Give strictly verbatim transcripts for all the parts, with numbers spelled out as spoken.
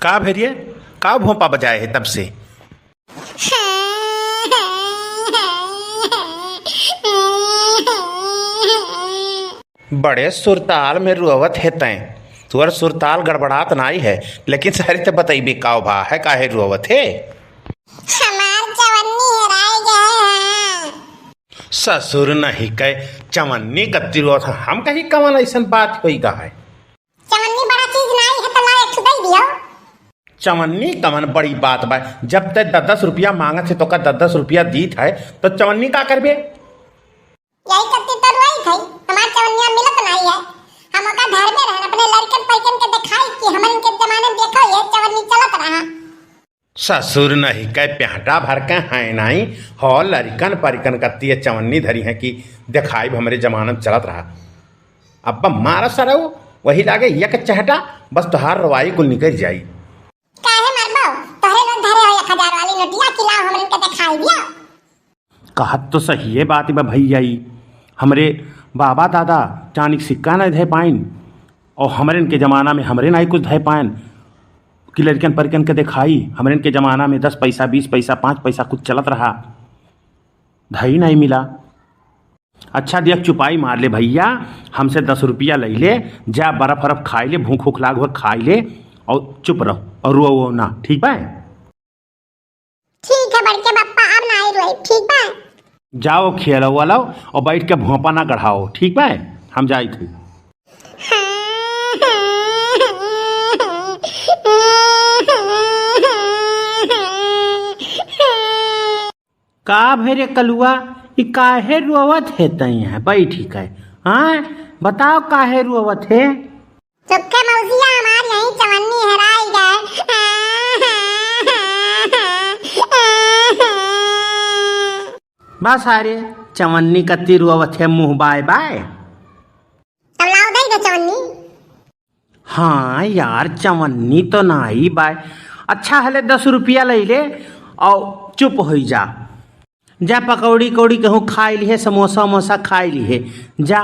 का भइरे, का भोंपा बजाए है तब से? बड़े सुरताल में रोवत है तैं। तोर सुरताल गड़बड़ात नाई है, लेकिन सारी त बतइबे काव भा है, काहे रोवत है? हमार चवन्नी हेराई गए है। ससुर नहीं कहे, चवन्नी कत्ती रोवत है, हम कही कवन अइसन बात होई गा है? चवन्नी बड़ा चीज नाई है, त ला एक ठो दे दियो। चवन्नी कवन बड़ी बात बा, जब ते दस दस रुपया मांगत है, तोका दस दस रुपया दीत है, तो चवन्नी का करबे? यही कत्ती तो रोई थई, हमार चवन्निया मिलत नाई है। हम ओका घर में रहन, अपने लड़कन परिकन के देखाई कि हमन के जमाने में देखो, ये चवन्नी चलत रहा। ससुर नहीं कहे, प्याटा भर के है नाई, हो लड़कन परिकन कत्ती ये चवन्नी धरी है कि देखाई हमरे जमाने में चलत रहा। अब मारा सरऊ, वही लागे एक चहटा, बस तोहार रवाई कुल निकल जाई। काहे मरबो? तोहरे लोग धरे हो एक हजार वाली नोटिया, कि लाओ हमरे के देखाई दिया। कहत तो सहिए बात बा भइया, ई हमरे बाबा दादा चानी के सिक्का नहीं धै पाइन, और हमरे इनके जमाना में हमरे नाई कुछ धै पाइन कि लड़कन परिकन के देखाई। हमरे इनके जमाना में दस पैसा, बीस पैसा, पाँच पैसा कुछ चलत रहा, धई नहीं मिला। अच्छा देख, चुपाई मार ले भइया, हमसे दस रुपया लइ ले, जा बर्फ बर्फ खाई ले, भूख भूख लाग हो खाई ले, और चुप रहो और रो वो ना, ठीक बा? ठीक है बड़के पप्पा, अब ना आई रोई, ठीक बा? जाओ खेलो वालो और बैठ के भोंपा ना गढ़ाओ, ठीक बा? हम जाइत हई। का भे रे कलुआ, ई काहे रोवत है तैं यहाँ बैठी के? हाँ, बताओ काहे रोवत है? चुपके मौसिया, हमार यही चवन्नी हेराई गए। बस अरे, चवन्नी कत्ती रोवत है, मुँह बाय बाय। तब लाओ दे दे चवन्नी। हाँ यार, चवन्नी तो नाई बाय। अच्छा हले दस रुपया लइ ले और चुप होई जा। जा पकौड़ी कौड़ी कहूँ खाई लिहे, समोसा वमोसा खाई लिहे, जा।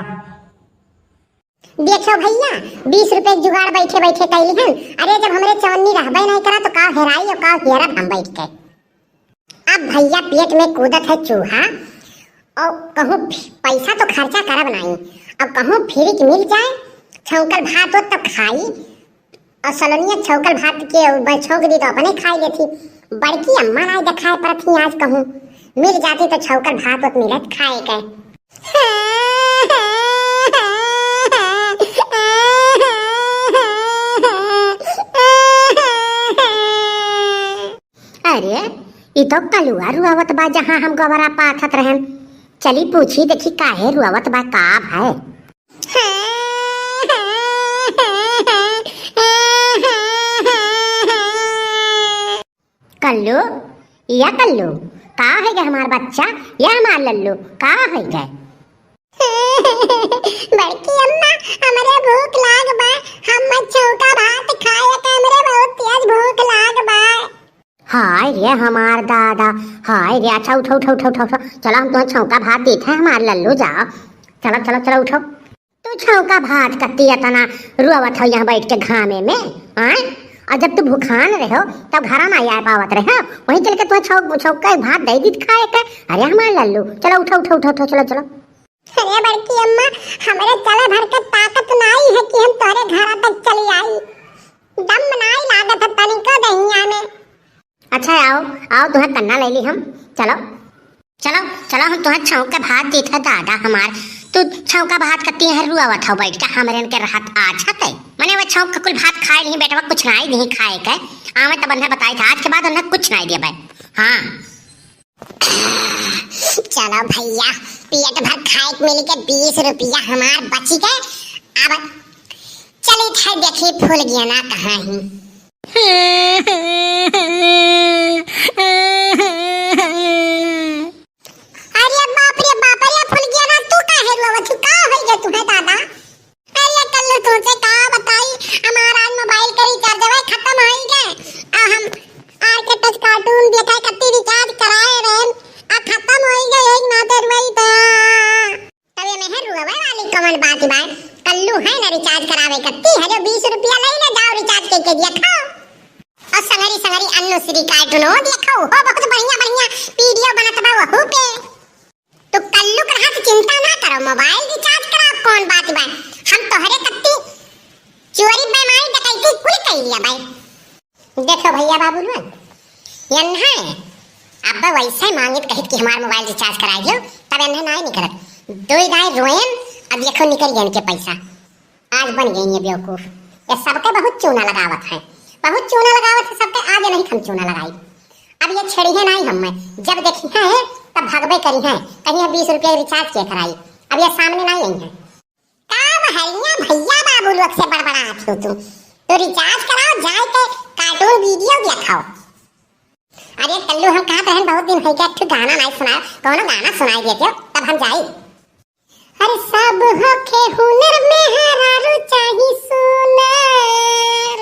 देखो भइया, बीस रुपये के जुगाड़ बैठे बैठे कैली हन। अरे जब हमरे चवन्नी रहबे नहीं करा तो का हेराई और का हेरब हम बैठ के। अब भइया पेट में कूदत है चूहा, और कहूँ फि-, पैसा तो खर्चा करब नाई, अब कहूँ फ्री के मिल जाए छौंकल भात हो तो खाई, और सलोनिया छौंकल भात के ऊपर छौंक दी तो अपने खाई लेती। बड़की अम्मा नाई देखाए पड़त ही आज कहूँ, मिल जाती तो छौंकल भात होत मिलत खाए के। अरे, ई तो कलुआ रुआवत बा, जहाँ हम गबरा पाथत रहन। चली पूछी देखी काहे रुआवत बा, का भय? कल्लू, या कल्लू, का होइ गए हमार बच्चा, या हमार लल्लू, का होइ गए? बड़की अम्मा, हमरे भूख लाग बा, हम छौंका भात खाए के, हमरे बहुत तेज भूख लाग बा। हाय रे हमार दादा, हाय रे, अच्छा उठो, उठो, उठो, उठो, उठो, चलो हम तुम्हें छौंका भात देते हैं, हमार लल्लू जाओ, चलो, चलो, चलो उठो। तू छौंका भात कत्ती अतना रोवत हो यहाँ बैठ के घामे में, आय? और जब तू भुखान रहो, तब घरा ना आए पावत रहो, वहीं चल के तुम्हें छौ-, छौंका भात दे दीत खाए के। अरे हमार लल्लू, चलो उठो, उठो, उठो, उठो, चलो, चलो। अरे बड़की अम्मा, हमरे चले भर के ताकत नाई है कि हम तोरे घरा तक चली आई। दम नाई लागत है तनिको दहिया में। अच्छा आओ, आओ, तुम्हें कन्ना ले ली हम। चलो, चलो, चलो, हम तुम्हें छौंक के भात देत है दादा हमार। तू छौंका भात कत्ती है रुआवत हो बैठ के, हमरे इनके रहत आज हते। मने वो छौंक के कुल भात खाए नहीं बेटवा, कुछ नाई नहीं खाए के। आवे तब उन्हें बताई था, आज के बाद उन्हें कुछ नाई दिया भाई। हाँ। चलो भइया, पेट भर खाए के मिल के बीस रुपया हमार बची के। अब चली थे देखी फूल गेना कहाँ ही। अरे बाप रे बाप, अरे फूल गेना तू काहे रोवत हू? का होइ गए तुम्हें दादा? अरे कल्लू तुमसे का बताई, हमार आज मोबाइल के रिचार्जवा खतम होइ गए। आ हम आर के टच कार्टून देखे खातिर रिचार्ज कराए रहन, आ खतम होइ गए, एक नाते रुआई था। तबे में है रुआवे वाली कवन बात बा? कल्लू है ना रिचार्ज करावे कत्ती, है जो बीस रुपया ले ले जाओ रिचार्ज के, के दिया खाओ। दूसरी कार्टूनो देखो, हो बहुत बढ़िया बढ़िया वीडियो बनत बा वहू पे। तो कल्लू कहा कि चिंता ना करो, मोबाइल रिचार्ज कराओ, कौन बात बा, हम तोहरे कत्ती चोरी बेमारी डकैती कुल कइ लिया भाई। देखो भइया बाबू लोग, यन्हे अब वैसे मांगित कहित कि हमार मोबाइल रिचार्ज कराई दियो, तब यन्हे नाई निकलत। दो दाई रोएन, अब देखो निकल गए इनके पैसा। आज बन गई ये बेवकूफ, ये सबके बहुत चूना लगावत है, बहुत चूना लगावत है सबके। आज नहीं हम चूना लगाई, अब ये छेड़ी है नाई हम में, जब देखी है तब भगबे करी है, कहीं बीस रुपया रिचार्ज के कराई, अब ये सामने नाई आई है। का बहरिया भइया बाबू लोग से बड़बड़ात हो तू? तो रिचार्ज कराओ, जाए के कार्टून वीडियो देखो। अरे कल्लू, हम कहत रहन बहुत दिन होइ गया, एक ठो गाना नाई सुनाओ, कौनो गाना सुनाई देते हो, तब हम जाई। अरे सब होखे हुनर में हरारू चाही सुनर,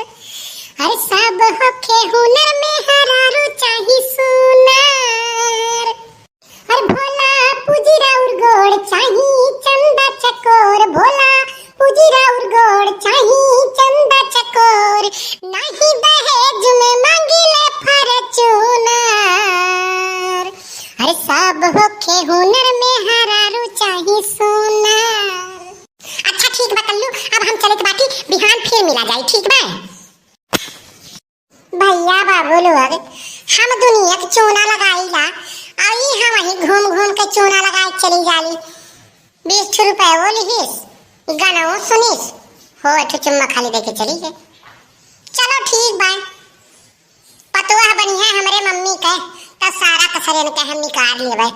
अरे सब होखे हुनर में हरारू चाही सुनर। अरे भोला पूजी राउर गोड़ चाही चंदा चकोर, भोला पूजी राउर गोड़ चाही चंदा चकोर, नाही दहेज में मांगिले फॉर्च्यूनर। अरे सब होखे हुनर में हरारू चाही सुनर। अच्छा ठीक बा कल्लू, अब हम चलत बाटी, बिहान फिर मिला जाई, ठीक बा? भइया बाबू लोग, हम दुनिया के चूना लगाईला, अउर ई हम वहीं घूम घूम के चूना लगाए चली जाली। बीस ठो रुपये वो लिहिस, गाना वो सुनिस, हो एक ठो चुम्मा खाली दे के चली गए। चलो ठीक बा, पतोह बनी है हमरे मम्मी के, तो सारा कसर इनके हम निकाल लेबे।